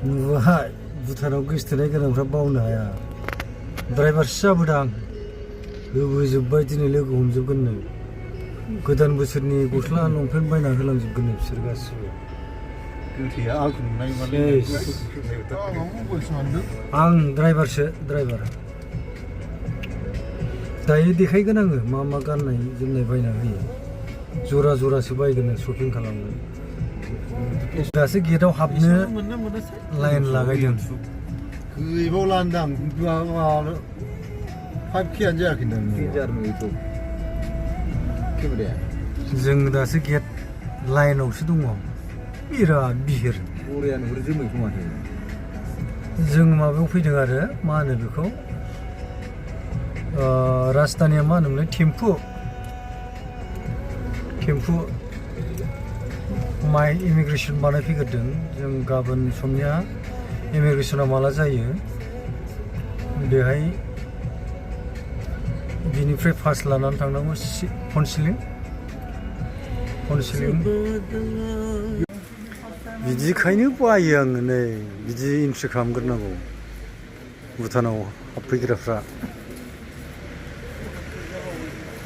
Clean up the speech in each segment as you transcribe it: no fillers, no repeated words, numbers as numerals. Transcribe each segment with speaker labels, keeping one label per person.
Speaker 1: नुवा भुटानाव गोसथोनाय गोनांफ्रा बावनो हाया ड्राइभारसो जाबोदां होबोजोब्बाय दिनै लोगो हमजोबगोननो गोदान बोसोरनि गस्ला लंपेन्ट बायना होलांजोबगोननो बिसोर गासिबो आं ड्राइभारसो ड्राइभार दायो देखायगोन आङो मा मा गाननाय जोमनाय बायना होयो जरा जरासो बायगोन शपिं खालामगोन दासो गेटआव हाबनो लाइन लागायदों
Speaker 2: गैबावला होनदां 5Kआनो जायाखै
Speaker 1: जों दासो गेट लाइनावसो दङ बिराद बिहिर जों माबायाव फैदों आरो मा होनो बेखौ राजधानिया मा होनोमोनलाय टेम्पु माइ इमिग्रेसन बानायफैग्रोदों जों गाबोन समनिया इमिग्रेसना माला जायो बेहाय बिनिफ्राय पास लानानै थांनांगौ काउन्सिलिं बिदिखायनो बायो आङो नै बिदि एन्ट्रि खालामग्रोनांगौ भुटानाव हाबफैग्राफ्रा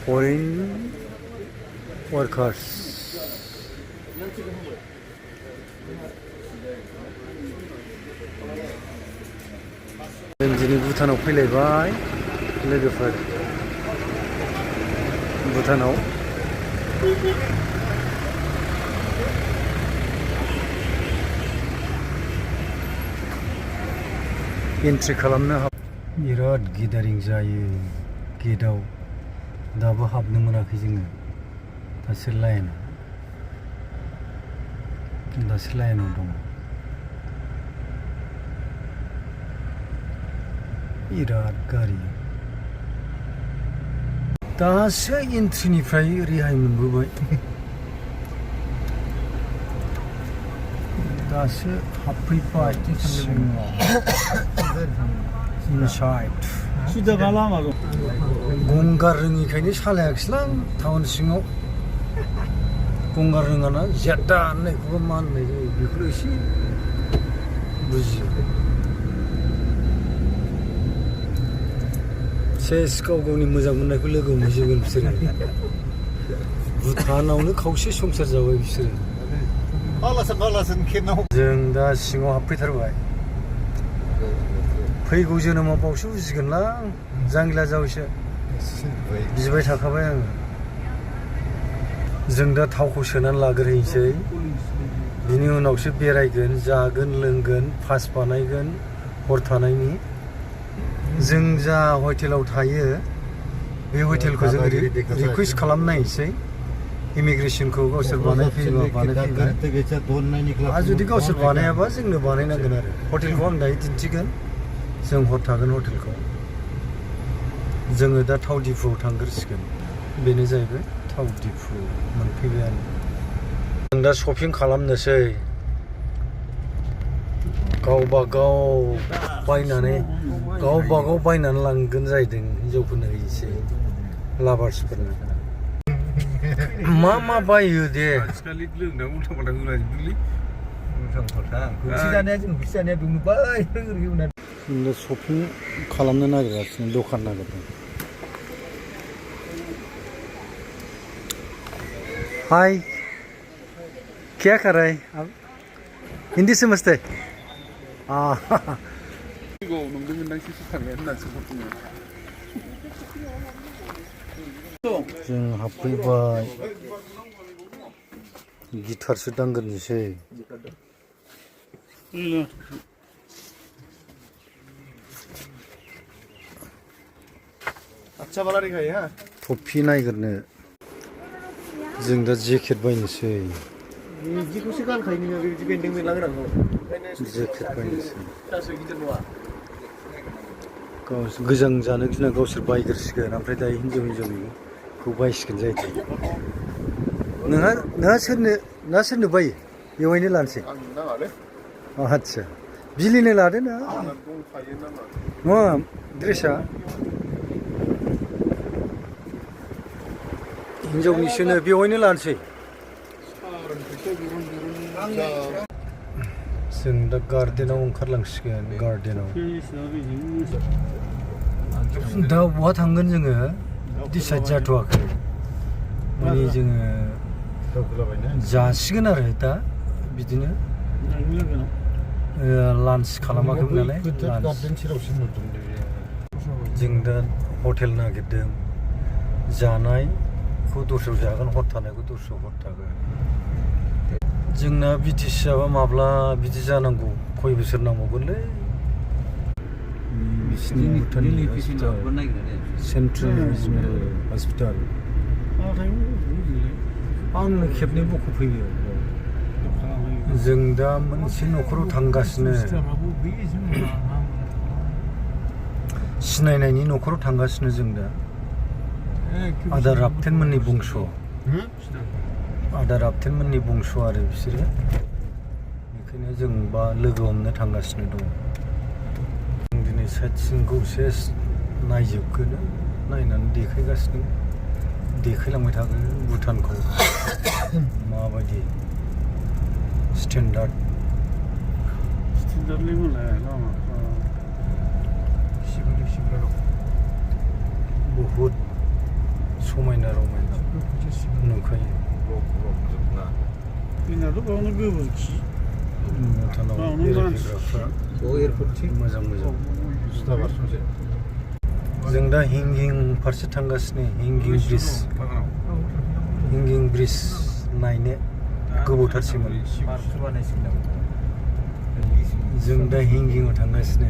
Speaker 1: फरेन वार्कार्स जों दिनै भुटानाव फैलायबाय लोगोफोर भुटानाव एन्ट्रि खालामनो बिराद गेदारिं जायो गेटआव दाबो हाबनो मोनाखै जोङो दासो लाइनाव दङ बिराद गारि दासो एन्ट्रिनिफ्राय रेहाय मोनबोबाय दासो हाबफैबाय गंगार रोङिखायनो सालायाखैसैलां टाउन सिङाव गंगार रोङाना जेदा होननायखौबो मा होननाय जायो बेखौल' एसे बुजियो सेस गाव गावनि मोजां मोननायखौ लोगो मोनजोबगोन बिसोरो भुटानावनो खावसे संसार जाबाय बिसोरो जों दा सिङाव हाबफैथारबाय फैगौ जोनोमाव बावसो बुजिगोनलां जांगिला जावैसो बिबाय थाखाबाय आङो जों दा थावखौ सोनानै लाग्रोहैनोसै बिनि उनावसो बेरायगोन जागोन लोंगोन पास बानायगोन हर थानायनि जों जा हटेलाव थायो बे हटेलखौ जों रिकुवेस्ट खालामनायसै इमिग्रेसनखौ गावसोर बानायफैगोन आरो जुदि गावसोर बानायाबा जोंनो बानायनांगोन आरो हटेलखौ आं दायो दिन्थिगोन जों हर थागोन हटेलखौ जोङो दा थाव दिपुआव थांग्रोसिगोन बेनो जाहैबाय थाव दिपु मोनफैबायानो जों दा शपिं खालामनोसै गावबा गाव बायनानै लांगोन जाहैदों हिनजावफोरनो हैसै लाभार्सफोरनो मा बायो दे शपिं खालामनो नागिरगासिनो दखान नागिरदों हाय क्या कर रहे हैं आप हिंदी समझते जों हाबफैबाय गिटारसो दांग्रोनोसै टफि नायग्रोनो जों दा जेकेट बायनोसै
Speaker 2: बिदिखौसो गानखायो नोङो बिदि बेन्दों बेनला गोनांखौ
Speaker 1: जेकेट बायनोसै गावसोर गोजां जानो गिना गावसोर बायग्रोसिगोन ओमफ्राय दायो हिन्जावनिखौ बायसिगोन जाहैदों नोंहा सोरनो बायो बेवहायनो लानोसै आदसा बिलिनो लादो ना नङा ड्रेसा हिन्जावनिसोनो बेवहायनो लानोसै जों दा गार्डेनाव ओंखारलांसिगोन गार्डेनाव दा बहा थांगोन जोङो डिसाइड जाथ'वाखै माने जोङो जासिगोन आरो दा बिदिनो लान्च खालामाखैमोन नालाय जों दा हटेल नागिरदों जानायखौ दस्रायाव जागोन हर थानायखौ दस्रायाव हर थागोन जोंना बिटिसिआबा माब्ला बिदि जानांगौ खय बोसोर नांबावगोनलै बिसिनि भुटाननि सेन्ट्रेल रिजनेल हस्पिटाल आंनो खेबनै बख'फैयो जों दा मोनसे न'खराव थांगासिनो सिनायनायनि न'खराव थांगासिनो जों दा आदा राबतेनमोननि बंस' आदा राबतेनमोननि बंस' आरो बिसोरो बेखायनो जों बा लोगो हमनो थांगासिनो दङ जों दिनै साइट सिनखौ सेस नायजोबगोन नायनानै देखायगासिनो देखायलांबाय थागोन भुटानखौ माबायदि स्टेन्डार्ड बहुद समायना रमायना नुखायो भुटानाव बेरायफैग्राफ्रा मोजां मोजां जों दा हिंगिं फारसे थांगासिनो हिंगिं ब्रिज नायनो गोबावथारसैमोन जों दा हिंगिंआव थांगासिनो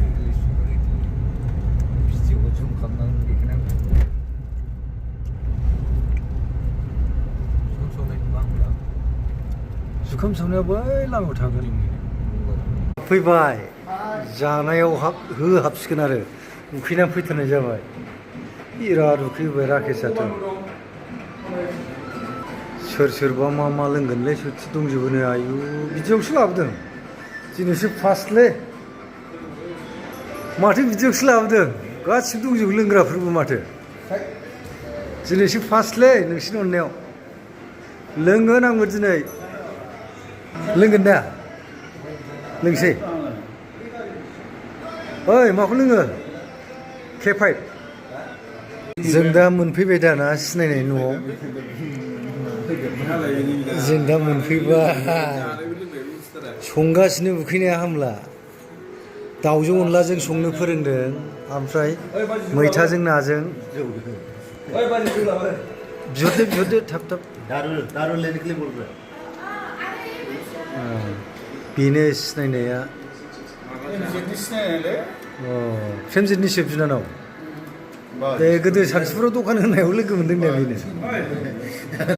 Speaker 1: जुखाम सावनाया बै लामायाव थागोन फैबाय जानायाव हाबसिगोन आरो उखैनानै फैथारनाय जाबाय बिराद उखैबाय राकेशाथ' सोरबा मा लोंगोनलै सोरथि दंजोबोनो आयु बिदियावसो लाबोदों दिनैसो फार्स्टलै माथो बिदियावसो लाबोदों गासिबो दंजोबो लोंग्राफोरबो माथो दिनैसो फार्स्टलै नोंसिनि अननायाव लोंगोन आंबो दिनै लोंगोन दा लोंसै ओइ माखौ लोङो K5 जों दा मोनफैबाय दाना सिनायनाय न'आव जों दा मोनफैबाय संगासिनो उखैनाया हामला दाउजों अनलाजों संनो फोरोंदों ओमफ्राय मैथाजों नाजों बिहरदो थाब बेनो सिनायनाया फ्रेमजितनिसो बिनानाव गोदो सानसुफोराव दखान होनायाव लोगो मोनदों दा बेनो